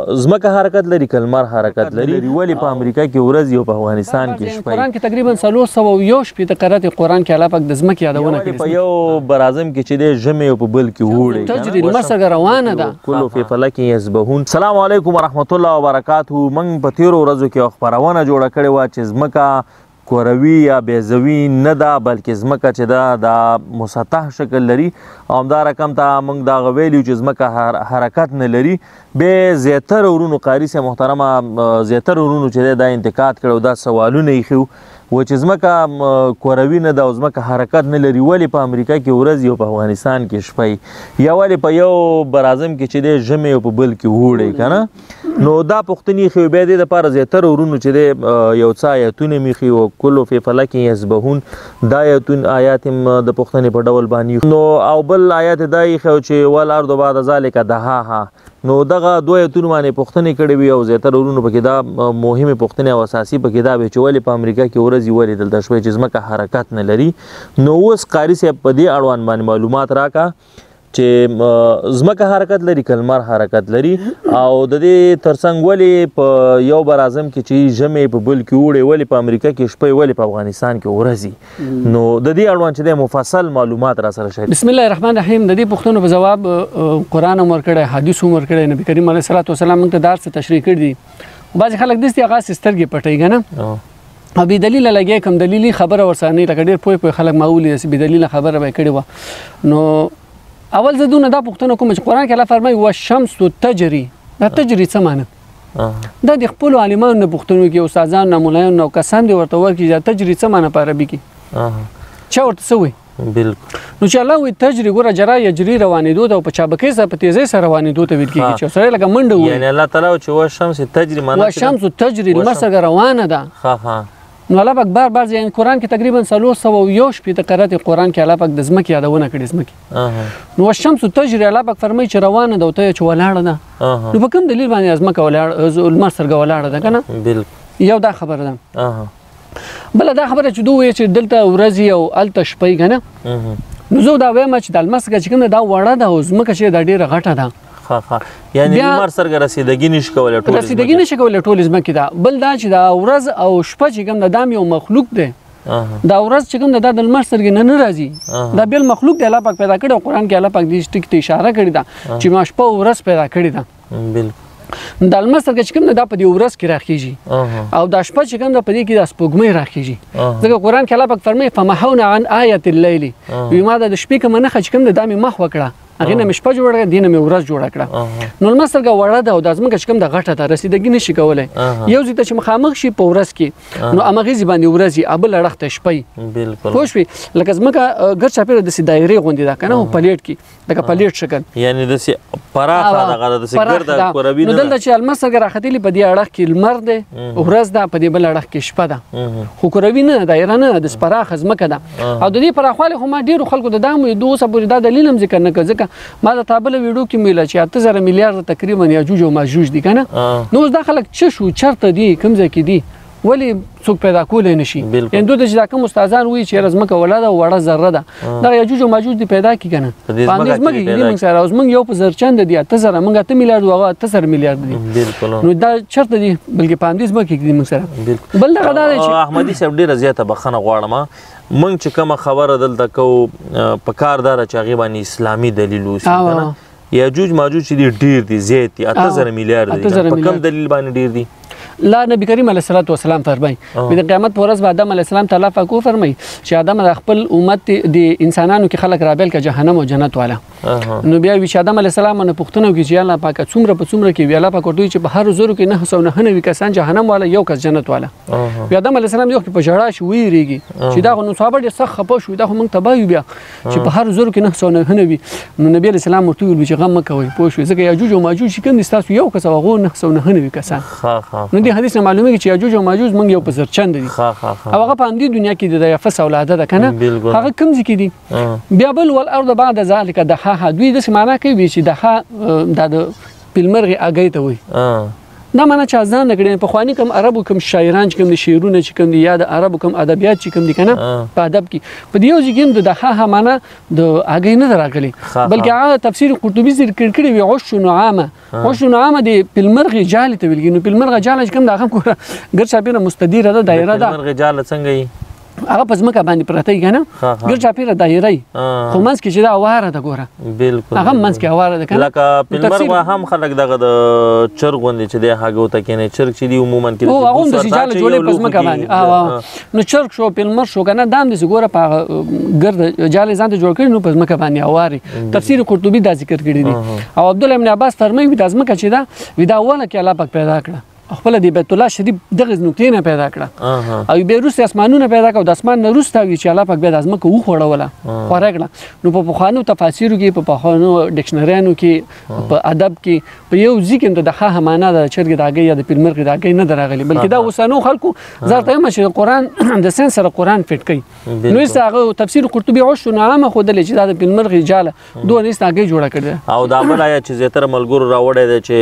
ځمکه حرکت لري که لمر حرکت لري؟ ولې په امریکا کې ورځ او په افغانستان کې شپه؟ قرآن کې تقریبا 301 قرات قرآن کې الله پاک د ځمکې یادونه کړې. په یو براعظم کې چې دی ژمی او په بل کې اوړی تجري لمر څنګه روانه ده. کلو فی فلک یسبحون. السلام علیکم ورحمت الله وبرکاته. موږ په تیرو ورځو کې یوه خپرونه جوړه کړې وه چې ځمکه کروي یا بیضوي نه ده، بلکې ځمکه چې ده دا مسطح شکل لري، او همدا رقم ته موږ دغه ویلي چې ځمکه حرکت نه لري. بیا زیاتره ورونو قاري صاحب محترمه زیاتره ورونو چې دی دا انتقاد کړی او دا سوالونه ایښي وو چې ځمکه کروي نه ده او ځمکه حرکت نه لري، ولې په امریکا کې ورځ او په افغانستان کې شپه، یا ولې په یو براعظم کې چې دی ژمی او په بل کې اوړی که نه؟ نو دا پوښتنې ایښې وې. بیا دې دپاره زیاتره ورونو چې دی یو څه آیتونه مې ایښي وو، کلو فی فلک یسبحون، دا آیات هم د پوښتنې په ډول باندې. نو او بل آیات دا ایښی چې والارض بعد ذلک دهاها. نو دغه دوه آیتونو باندې پوښتنې کړې وې او زیاتره ورونو پکې دا مهمې پوښتنې او اساسي پکې دا وې چې ولې په امریکا کې ورځ ولې دلته شپه چې ځمکه حرکت نه لري. نو اوس قاري صاحب په دې اړوند باندې معلومات راکړه چې ځمکه حرکت لري که لمر حرکت لري، او د دې ترڅنګ ولې په یو براعظم کې چې ژمی په بل کې اوړی، ولې په امریکا کې شپه، ولې په افغانستان کې ورځي؟ نو د دې اړوند چې دی مفصل معلومات را سره شریک. بسم الله الرحمن الرحیم. د دې پوښتنو په ځواب قرآن هم ورکړی، حدیث هم ورکړی، نبي کریم علیه الصلاة والسلام موږ ته دا هر څه تشریح کړي دي. بعضې خلک داسې هغه هسې سترګې پټوي که نه، او بې دلیله لګیا کوم دلیلي خبره ورسره نه، لکه ډېر پوه پوه خلک ما ولیدل چې بې دلیله خبره به یې کړې وه. نو اول زه دونه دا پوښتنه کوم چې قرآن کې الله فرمایي والشمس تجري، دا تجري څه معنی؟ دا د خپلو عالمانو نه پوښتنو کې، استادانو نه، ملایانو نه، کسان دې ورته ورکړي دا تجري څه معنی په عربي کې، چا ورته څه وایي؟ بالکل. نو چې الله وایي تجري، ګوره جرا یجري روانېدو ته او په چابکۍ سره په تیزۍ سره روانېدو ته ویل کېږي چې سړی لکه منډه ووهي. یعنې الله تعالی چې والشمس تجري معنی والشمس تجري، لمر څنګه روانه ده. نو الله پاک بار بار ځای قرآن کې تقریبا 301 قرات قرآن کې الله پاک د ځمکې یادونه کړې، ځمکې. نو والشمس تجري الله پاک فرمایي چې روانه ده او ته چې ولاړه ده. نو په کوم دلیل باندې ځمکه ولاړه، لمر سترګه ولاړه ده که نه؟ بالکل. یو دا خبره ده. بله دا خبره چې دوی وایي چې دلته ورځ او هلته شپه که نه، نو زه دا وایم چې د لمر سترګه چې کوم ده دا وړه ده او ځمکه چې دا ډېره غټه ده. یعنې لمر سترګه رسیدګي نشي کولی، ټولې رسیدګي نشي کولی ټولې ځمکې ده. بل دا چې دا ورځ او شپه چې کوم ده دا یو مخلوق دی. دا ورځ چې کوم ده دا د لمر سترګې نه نه راځي، دا بل مخلوق دی الله پاک پیدا کړی. او قرآن کې الله پاک دې ټکي ته اشاره کړې ده چې ما شپه او ورځ پیدا کړې ده. بالکل. د لمر سترګه چې کوم ده دا په دې ورځ کې راخیږي، او دا شپه چې کوم ده په دې کې د سپوږمۍ راخیږي. ځکه قرآن کې الله پاک فرمایي فمحونا عن آیة الليل، وایي ما دا د شپې کومه نښه چې کوم ده دا مې محوه کړه، هغې نه مې شپه جوړه کړه، دې نه مې ورځ جوړه کړه. نو لمر سترګه وړه ده او دا ځمکه چې کوم ده غټه ده، رسیدګي نشي کولی. یو ځای ته چې مخامخ شي په ورځ کې نو همغې ځای باندې ورځ وي، بل اړخ ته شپه وي. بالکل. پوه شوې؟ لکه ځمکه ګرد چاپېره داسې دایرې غوندې ده که نه، په پلیټ کې لکه پلیټ شکل، یعنې داسې پراخه دغه ده، داسې ګرده کروي نه. نو دلته چې لمر سترګه راختلې په دې اړخ کې لمر دی، ورځ ده، په دې بل اړخ کې شپه ده، خو کروي نه، دایره نه، داسې پراخه ځمکه ده. او د دې پراخوالی خو ما ډېرو خلکو ته دا هم ویل، اوسه پورې دا دلیل هم ذکر نه کړ، ځکه ما د تابله ویډیو کې ویله چې 8000 میلیارده تقریبا یاجوج او ماجوج دي که نه. نو اوس دا خلک څه شو، چېرته دي، کوم ځای کې دي، ولې څوک پیدا کولی نه شي؟ یعنې دوی ته چې دا کوم استادان وایي چې یاره ځمکه وړه ده، وړه ذره ده، دغه یاجوج او ماجوج دې پیدا کړي که نه، په همدې ځمکه کې دي موږ سره. اوس موږ یو په زرچنده دي 8000، موږ 8 میلیارد هغه 8000 میلیارد دي. نو دا چېرته دي؟ بلکې په همدې ځمکه کې دي موږ سره. بل دغه دا دی چې احمدي صاحب ډېره زیاته بخښنه غواړم، موږ چې کومه خبره دلته کوو په کار دا ده چې هغې باندې اسلامي دلیل اوسي که نه. یاجوج ماجوج چې دي ډېر دي، زیات دي، 8000 میلیارد دي، په کوم دلیل باندې ډېر دي؟ لا نبی کریم علیه الصلاة والسلام فرمایي د قیامت په ورځ به آدم علیه السلام ته الله پاک وفرمایي چې آدم د خپل امت د انسانانو کې خلک رابېل که جهنم او جنت والا. نو بیا وي چې آدم علیه السلام نه پوښتنه وکړي چې الله پاک څومره په څومره کې وي، الله پاک ورته وایي چې په هر زرو کې 999 کسان جهنم والا، یو کس جنت والا. بیا آدم علیه السلام یو په ژړا شي، ویریږي چې دا خو نو صحابه ډېر سخت خفه شو، دا خو موږ تباه یو بیا چې په هر زرو کې 999. نو نبی علیه السلام ورته وویل چې غم مه کوئ، پوه شوې، ځکه یاجوج او ماجوج چې کوم دي ستاسو یو کس او هغو 999 کسان. نو دې حدیث نه معلومیږي چې یاجوج او ماجوج موږ یو په زرچند دي، او هغه په همدې دنیا کې د یافس اولاده ده که نه، هغه کوم ځای کې دي؟ بیا بل والارض بعد ذلک دحاها، دوی داسې معنا کوي چې دحا دا د پیلمرغې اګۍ ته وایي. دا معنا چې ځان نه کړي. پخواني کوم عربو کوم شاعران چې کوم دي، شعرونه چې کوم دي، یا د عربو کوم ادبیات چې کوم دي کنه، په ادب کې په دې یو ځای کې د ها معنا د هګۍ نه راغلي، بلکې هغه تفسیر قرطبي ذکر کړی وي عش نعامه. عش نعامه د پلمرغ جاله ته ویل کېږي. نو پلمرغ جاله چې کوم د هغه ګوره ګر چاپېره مستدیره ده، دایره ده. پلمرغ جاله څنګه یي؟ هغه په ځمکه باندې پرته وي که نه، ګر چاپېره دایره وي، خو منځ کې چې دا اواره ده ګوره، بالکل هغه منځ کې اواره ده که نه. لکه پلمرغ هم خلک دغه د چرګ غوندې چې دی هګو ته کښېني، چرګ چې دی عموماً کې هغه هم داسې جاله جوړوي په ځمکه باندې. نو چرګ شو پلمر شو که نه، دا هم داسې ګوره په هغه ګرد جالې ځان ته جوړ کړي، نو په ځمکه باندې اواري. تفسیر قرطبي دا ذکر کړی دی. او عبدالله بن عباس فرمایي دا ځمکه چې ده وي دا اوله کې الله پاک پیدا کړه، خپل د بیت الله شریف دغه نقطې نه پیدا کړه، او بیا وروسته اسمانونه پیدا کړه، او د اسمان نه وروسته وي چې الله پاک بیا د ځمکه وخوړوله، خوره کړه. نو په پخوانو تفاسیرو کې، په پخوانو ډکشنریانو کې، په ادب کې، په یو ځای کې د ښه معنا د چرګې د هګۍ یا د پیلمرغې د هګۍ نه ده راغلې، بلکې دا اوسنو خلکو زه ورته وایم چې قرآن د ساینس سره قرآن فټ کوي. نو هېڅ هغه تفسیر قرطبي عش نعامه ښودلې چې دا د پیلمرغې جاله دوه هېڅ هګۍ جوړه کړې ده. او دا بل آیت چې زیاتره ملګرو راوړی دی چې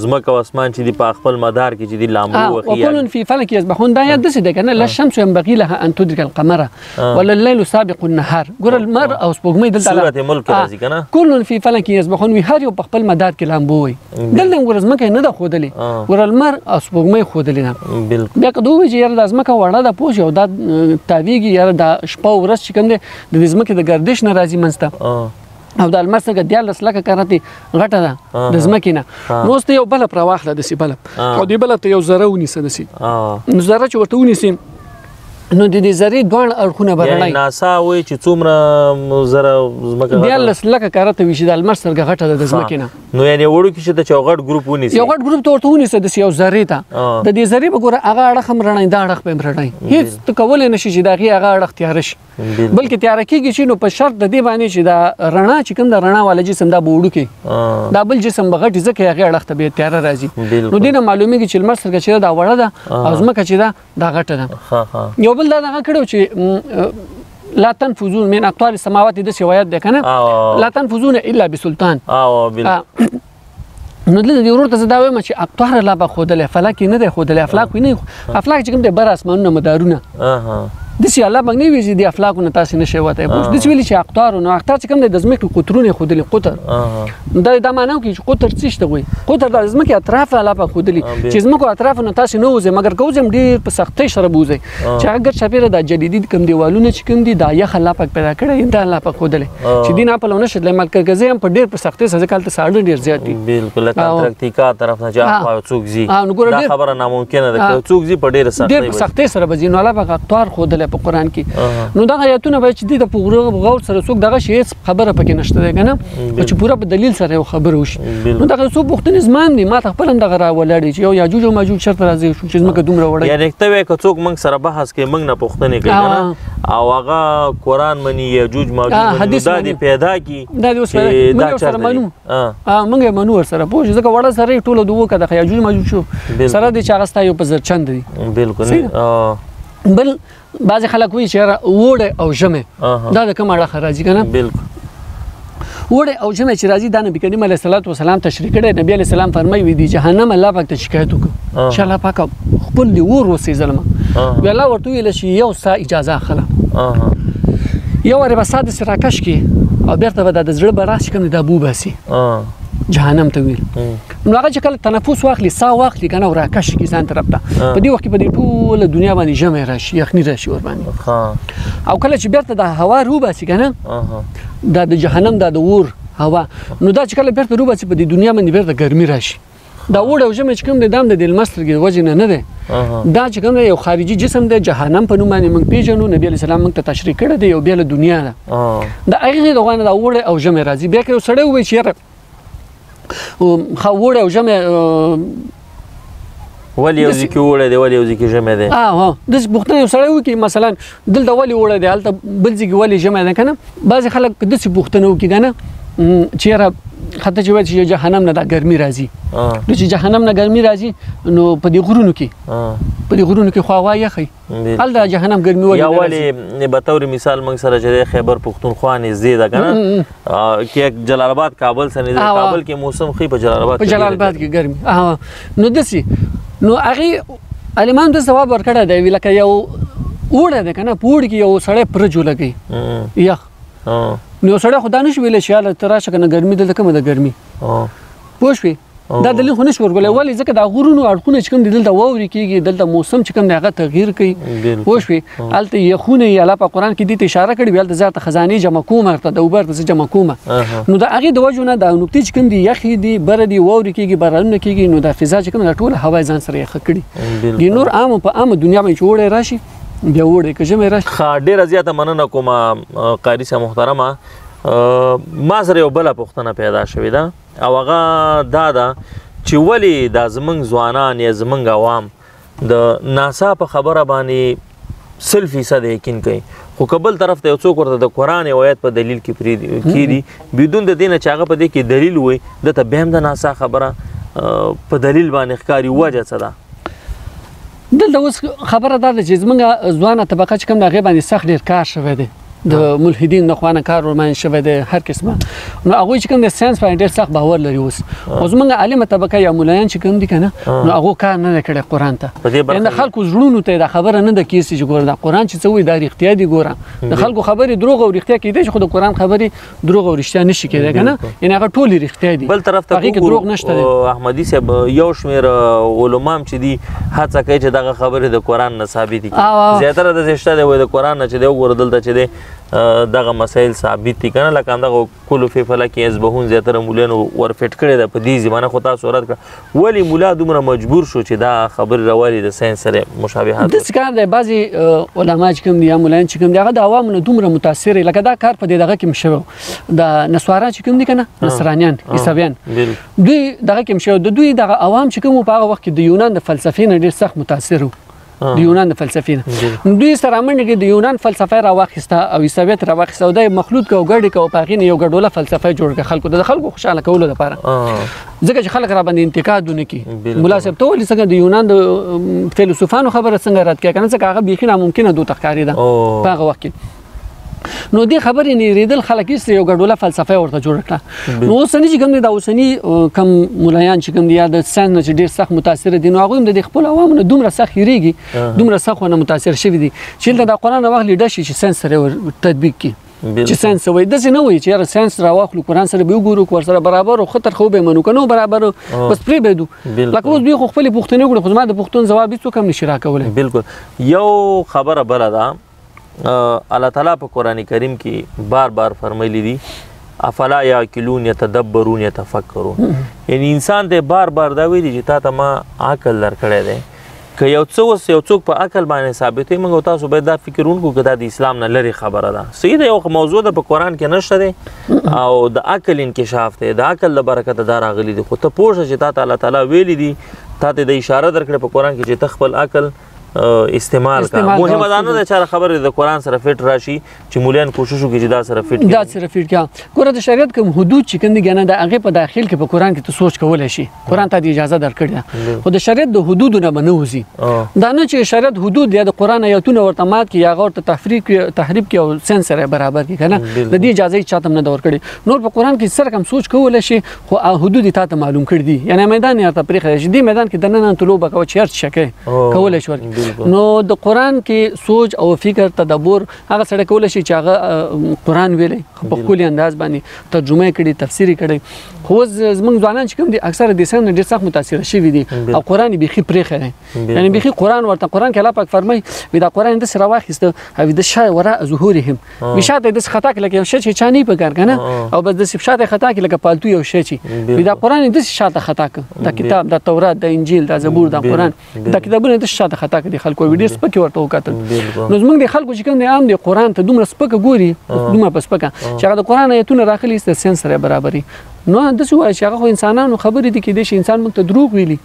ځمکه او اسمان چې دي په خپل مدار کې چې دي لامبو وهي، وكل في فلك يسبحون. دا یاد داسې دی که نه، لا الشمس ينبغي لها ان تدرك القمر ولا الليل سابق النهار. ګوره لمر او سپوږمۍ دلته سورة ملک راځي که نه، كل في فلك يسبحون، وي هر یو په خپل مدار کې لامبو وهي. دلته هم ګوره ځمکه یې نه ده ښودلې، ګوره لمر او سپوږمۍ ښودلې ده. بیا که دوی وایي چې یاره دا ځمکه وړه ده پوه شي، او دا تاویږي، یاره دا شپه او ورځ چې کوم دی د دې ځمکې د ګردش نه راځي منځ ته، او د لمر څخه 13 لکه کراتې غټه ده د ځمکې نه. نو اوس ته یو بلب راواخله داسې بلب، او دې بلب ته یو ذره ونیسه داسې، نو ذره چې ورته ونیسې نو د دې ذرې دواړه اړخونه به رڼا. ناسا وایي چې څومره ذره ځمکه غټه ده؟ 13 لکه کرته وي چې د لمر سترګه غټه ده د ځمکې نه. نو یعنې وړوکي چې ته چې یو غټ ګروپ ونیسې، یو غټ ګروپ ته ورته ونیسه داسې یو ذرې ته، د دې ذرې به ګوره هغه اړخ هم رڼا، دا اړخ به هم رڼا، هېڅ ته کولی نه شي چې د هغې هغه اړخ تیاره شي، بلکې تیاره کېږي چې نو په شرط د دې باندې چې دا رڼا چې کوم د رڼا والا جسم دا به وړوکی، دا بل جسم به غټ، ځکه هغې اړخ ته به تیاره راځي. نو دې نه معلومېږي چې لمر سترګه چې ده دا وړه ده او ځمکه چې ده دا غټه ده. یو بل دا دغه کړو چې لا تنفذون من اقطار السماوات، داسې روایت دی که نه، لا تنفذون الا بسلطان. نو دلته دې ورور ته زه دا وایم چې اقطار الله پاک ښودلی، فلک یې نه دی ښودلی، افلاک یې نه، افلاک چې کوم دی بر اسمانونه مدارونه داسې الله پاک نه ویلي چې دې افلاکو نه تاسې نه شئ وتی، داسې ویلي چې اقطار. نو اقطار چې کوم دی د ځمکې قطرونه یې ښودلي، قطر دا دا معنا وکړي چې قطر څه شي ته وایي، قطر د ځمکې اطراف الله پاک ښودلي چې ځمکو اطرافو نه تاسې نه وځئ، مګر که وځئ هم ډېر په سختۍ سره به وځئ، چې هغه ګرد چاپېره دا جلیدي کوم دیوالونه چې کوم دي دا یخ الله پاک پیدا کړی، دا الله پاک ښودلی چې دین خپل نه شي تللی، مګر که ځئ هم په ډېر په سختۍ سره، ځکه هلته ساړه ډېر زیات دي. بالکل، لکه انټارکټیکا طرف نه چې اخوا څوک ځي، دا خبره ناممکنه ده، که څوک ځي په ډېره سختۍ، ډېر په سختۍ سره به ځي. نو الله پاک اقطار ښودلی په قرآن کې. نو دغه آیتونه به چې دې ته په غور سره څوک دغه شي هېڅ خبره پکې نشته دی که نه، چې پوره په دلیل سره یو خبره وشي. نو دغه څو پوښتنې زما هم دي، ما ته خپل هم دغه راولاړې چې یو یاجوج او ماجوج چېرته راځي چې ځمکه دومره وړه، یعنې ته وایې که څوک موږ سره بحث کوي موږ نه پوښتنې کوي که نه، او هغه قرآن مني یاجوج ماجوج مني، دا دې پیدا کړي، دا دې اوس پیدا کړي، موږ ورسره منو، موږ یې منو ورسره پوه شو، ځکه وړه سره یې ټوله دوه که دغه یاجوج ماجوج شو سره دې چې هغه ستا یو په زرچند دي. بالکل. بل بعضې خلک وایي چې یاره اوړی او ژمی دا د کوم اړخه راځي که نه؟ بالکل. اوړی او ژمی چې راځي دا نبي کریم علیه الصلات والسلام تشریح کړی. نبي علیه السلام فرمایي وي د جهنم الله پاک ته شکایت وکړو چې الله پاک خپل دې اور وسېځلم، وی الله ورته وویل چې یو سا اجازه اخله، یو وارې به سا داسې راکش کړي او بېرته به دا د زړه به راشي کوم دی دا به وباسي جهنم ته ویل. نو هغه چې کله تنفس واخلي، سا واخلي که نه، او راکش کړي ځان طرف ته، په دې وخت کې په دې ټوله دنیا باندې ژمی راشي، یخني راشي ورباندې. او کله چې بېرته دا هوا روباسي که نه، دا د جهنم دا د اور هوا، نو دا چې کله بېرته روباسي په دې دنیا باندې بېرته ګرمي راشي. دا اوړی او ژمی چې کوم دی دا هم د دې لمر سترګې د وجې نه نه دی، دا چې کوم دی یو خارجي جسم دی، جهنم په نوم باندې موږ پېژنو، نبي علیه السلام موږ ته تشریح کړی دی، یو بېله دنیا ده. د هغې د غوا نه دا اوړی او ژمی راځي. بیا که یو سړی ووایي چې یاره ښه اوړی او ژمی ولې یو ځای کې اوړی دی، ولې یو ځای کې ژمی دی، داسې پوښتنه یو سړی وکړي، مثلا دلته ولې اوړی دی، هلته بل ځای کې ولې ژمی دی که نه، بعضې خلک داسې پوښتنه وکړي که نه چې یاره خطه چې وایي چې جهنم نه دا ګرمي راځي، نو چې جهنم نه ګرمي راځي نو په دې غرونو کې، په دې غرونو کې خو هوا یخی، هلته جهنم ګرمي ولې یا ولې به طور مثال موږ سره چې خیبر پښتونخوا نږدې ده که نه، کې جلال آباد کابل سره نږدې، کابل کې موسم ښه، په جلال آباد، په جلال آباد کې ګرمي. نو داسې نو هغې عالمان د ځواب ورکړی دی، لکه یو اوړی دی که نه، په اوړي کې یو سړی پرج ولګوي یخ، نو یو سړی خو دا نه شي ویلی چې یاله ته راشه که نه ګرمي دلته کومه ده ګرمي، پوه شوې؟ دا دلیل خو نه شي ورکولی. ولې؟ ځکه دا غرونو اړخونه چې کوم دي دلته واورې کېږي، دلته موسم چې کوم دی هغه تغییر کوي، پوه شوې؟ هلته یخونه یې الله په قرآن کې دې ته اشاره کړې وي، هلته زیاته خزانې جمع کومه، ورته د اوبه ورته زه جمع کومه. نو د هغې د وجو نه دا نقطې چې کوم دي یخې دي، بره دي، واورې کېږي، بارانونه کېږي، نو دا فضا چې کوم ده ټوله هوا یې ځان سره یخه کړي. د نور عام په عامه دنیا باندې چې اوړی راشي بیا اوړی که ژمی راشي. ښه، ډېره زیاته مننه کومه قاري صاحب محترمه. ما سره یو بله پوښتنه پیدا شوې ده او هغه دا ده چې ولې دا زمونږ ځوانان یا زمونږ عوام د ناسا په خبره باندې 100% یقین کوي، خو که بل طرف ته یو څوک ورته د قرآن یو آیت په دلیل کې کښېږي بدون د دې نه چې هغه په دې کې دلیل ووایي، ده ته بیا هم د ناسا خبره په دلیل باندې ښکاري. وجه څه ده؟ دلته اوس خبره دا ده چې زمونږ ځوانه طبقه چې کوم د هغې باندې سخت ډېر کار شوی دی، د ملحدین د خوا نه کار ورباندې شوی دی هر قسمه، نو هغوی چې کوم د ساینس باندې ډېر سخت باور لري. اوس خو زمونږ عالمه طبقه یا ملایان چې کوم دي که نه، نو هغو کار نه دی کړی قرآن ته، یعنې د خلکو زړونو ته دا خبره نه ده کېسي چې ګوره دا قرآن چې څه وایي دا رښتیا دي. ګوره د خلکو خبرې دروغ او رښتیا کېدای شي، خو د قرآن خبرې دروغ او رښتیا نه شي کېدای که نه، یعنې هغه ټولې رښتیا دي. بل طرف ته هغې کې دروغ نشته دی. احمدي صاحب یو شمېر علما هم چې دي هڅه کوي چې دغه خبرې د قرآن نه ثابتې کړي، زیاتره داسې شته دی وایي د قرآن نه چې دی وګوره دلته چې دی دغه مسایل ثابت دي که نه، لکه همدغه کلو فی فلک یسبحون زیاتره مولانو ورفټ کړې ده په دې زمانه، خو تاسو رد کړه. ولې مولا دومره مجبور شو چې دا خبرې راولي د ساینس سره مشابهت؟ داسې کار دی، بعضې علما چې کوم دي یا مولایان چې کوم دي هغه د عوامو نه دومره متاثر دي، لکه دا کار په دې دغه کې هم شوی، د نصارا چې کوم دي که نه، نصرانیان عیسویان، دوی دغه کې هم شوی، د دوی دغه عوام چې کوم په هغه وخت کې د یونان د فلسفې نه ډېر سخت متاثر وو، د یونان د فلسفې نه دوی سره منډه کې د یونان فلسفه راواخیسته او عیسویت راواخیسته او دا یې مخلوط کړه او ګډ کړه او په هغې نه یو ګډوله فلسفه جوړ کړه خلکو ته، د خلکو خوشحاله کولو لپاره، ځکه چې خلک راباندې انتقاد ونه کړي. ملا صاحب ته ولې څنګه د یونان د فیلسوفانو خبره څنګه رد کړه که نه، ځکه هغه بیخي ناممکنه دوی ته ښکارېده په هغه وخت کې. نو دې خبرې نه یریدل خلک یې یو ګډوله فلسفه ورته جوړه کړه. نو اوسني چې کوم دي دا اوسني کوم ملایان چې کوم دي یا د ساینس نه چې ډېر سخت متاثر دي، نو هغوی هم د دې خپل عوامو نه دومره سخت یریږي، دومره سخت ونه متاثر شوي دي چې دلته دا قرآن راواخلي ډه شي چې ساینس سره تطبیق کړي، چې ساینس وایي. داسې نه وایي چې یاره ساینس راواخلو قرآن سره به وګورو که ورسره برابر و ښه تر ښه به یې منو، که نه برابر بس پرې به یې دو. لکه اوس دوی خو خپلې پوښتنې وکړې، خو زما د پوښتنو ځواب هېڅوک هم نه شي راکولی. بالکل. یو خبره بله ده، الله تعالی په قرآن کریم کې بار بار فرمایلی دي افلا یعقلون یتدبرون یتفکرون، یعنی انسان ته بار بار دا ویلي چې تا ته ما عقل درکړی دی، که یو څه اوس یو څوک په عقل باندې ثابتوي، موږ تاسو باید دا فکر وکړو که دا د اسلام نه لرې خبره ده. صحیح ده، یو موضوع ده په قرآن کې نشته دی او د عقل انکشاف دی، د عقل له برکته دا راغلي دي، خو ته پوه شه چې تا ته الله تعالی ویلي دي، تا ته د اشاره درکړې په قرآن کې چې ته خپل عقل استعمال کړه. مهمه دا نه ده چې هره خبره د قرآن سره فټ راشي چې مولیان کوشش وکړي چې دا سره فټ کړي، دا سره فټ کړي. ګوره د شریعت کوم حدود چې کوم دي که نه، د هغې په داخل کې په قرآن کې ته سوچ کولی شي، قرآن ته د اجازه درکړې ده، خو د شریعت د حدودو نه به نه وځي. دا نه چې شریعت حدود یا د قرآن آیتونه ورته مات کړي یا هغه ورته تحریف کړي او ساینس سره برابر کړي که نه، د دې اجازه هېچا ته هم نه ده ورکړې. نور په قرآن کې سره کم سوچ کولی شي، خو حدود یې تا ته معلوم کړي دي، یعنې میدان یې ورته پرېښی دی چې دې میدان کې دننه ته لوبه کوه چې هر څه کوې کولی شي ورکړي. نو د قرآن کې سوچ او فکر تدبر هغه سړی کولی شي چې هغه قرآن ویلی په ښکلي انداز باندې ترجمه یې کړي، تفسیر یې کړي. خو اوس زموږ ځوانان چې کوم دي اکثره د ساینس نه ډېر سخت متاثره شوي دي او قرآن یې بیخي پرېښی دی، یعنې بیخي قرآن ورته، قرآن کې الله پاک فرمایي وي دا قرآن یې داسې راواخیسته او د شا وراء ظهورهم، وي شاته یې داسې خطا کړي لکه یو شی چې چا نه وي په کار که نه، او بس داسې شاته یې خطا کړي لکه پالتو یو شی چې وي دا قرآن یې داسې شاته خطا کړ، دا کتاب، دا تورات، دا انجیل، دا زبور، دا قرآن، دا کتابونه یې داسې شاته خطا کړي خلکو ډېر سپکې ورته وکتل. نو زموږ د خلکو چې کوم دی عام دی قرآن ته دومره سپکه ګوري، دومره په سپکه چې هغه د قرآن آیتونه راخلي د ساینس سره برابري. نو داسې وایي چې هغه خو انسانانو خبرې دي، کېدای شي انسان موږ ته دروغ ویلي.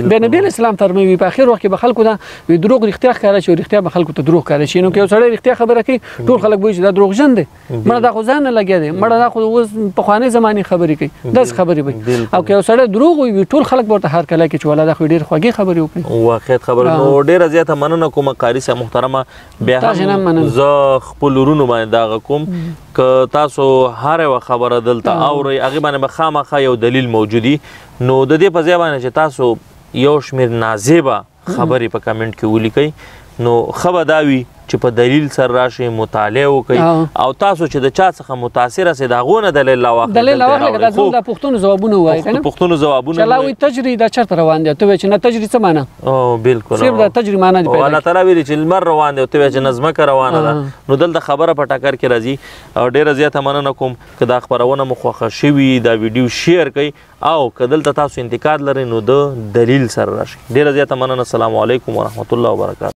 بیا نبي علیه السلام فرمایي په اخر وخت کې به خلکو ته وي دروغ رښتیا ښکاره شي او رښتیا به خلکو ته دروغ ښکاره شي. نو که یو سړی رښتیا خبره کوي ټول خلک وایي چې دا دروغجن دی، مړه دا خو ځان نه لګیا دی، مړه دا خو اوس پخوانۍ زمانې خبرې کوي، داسې خبرې به. او که یو سړی دروغ وایي ټول خلک به ورته هرکلی کوي چې والله دا خو ډېر خوږې خبرې وکړي. واقعیت خبره. نو ډېره زیاته مننه کومه قاري صاحب محترمه. بیا هم زه خپل ورونو باندې دغه کوم که تاسو هر یوه خبره دلته اورئ هغې باندې به خامخا یو دلیل موجودي. نو د دې په ځای باندې چې تاسو یو شمېر نازیبه خبرې په کمنټ کې ولیکئ، نو ښه به دا وي چې په دلیل سره راشئ، مطالعه وکړئ، او تاسو چې د چا څخه متاثره سئ د هغو نه دلیل راواخلئ. دلیل راواخلئ، دا زموږ د پښتنو ځوابونه ووایي که نه، پښتنو ځوابونه چې الله وایي تجري دا چېرته روان دی، ته وایې چې نه تجري څه معنا؟ بالکل صرف دا تجري معنا دی. الله تعالی ویلي چې لمر روان دی او ته وایې چې نه ځمکه روانه ده. نو دلته خبره په ټکر کې راځي. او ډېره زیاته مننه کوم که دا خپرونه مو خوښه شوي دا ویډیو share کړئ، او که دلته تاسو انتقاد لرئ نو د دلیل سره راشئ. ډېره زیاته مننه. السلام علیکم ورحمت الله وبرکاته.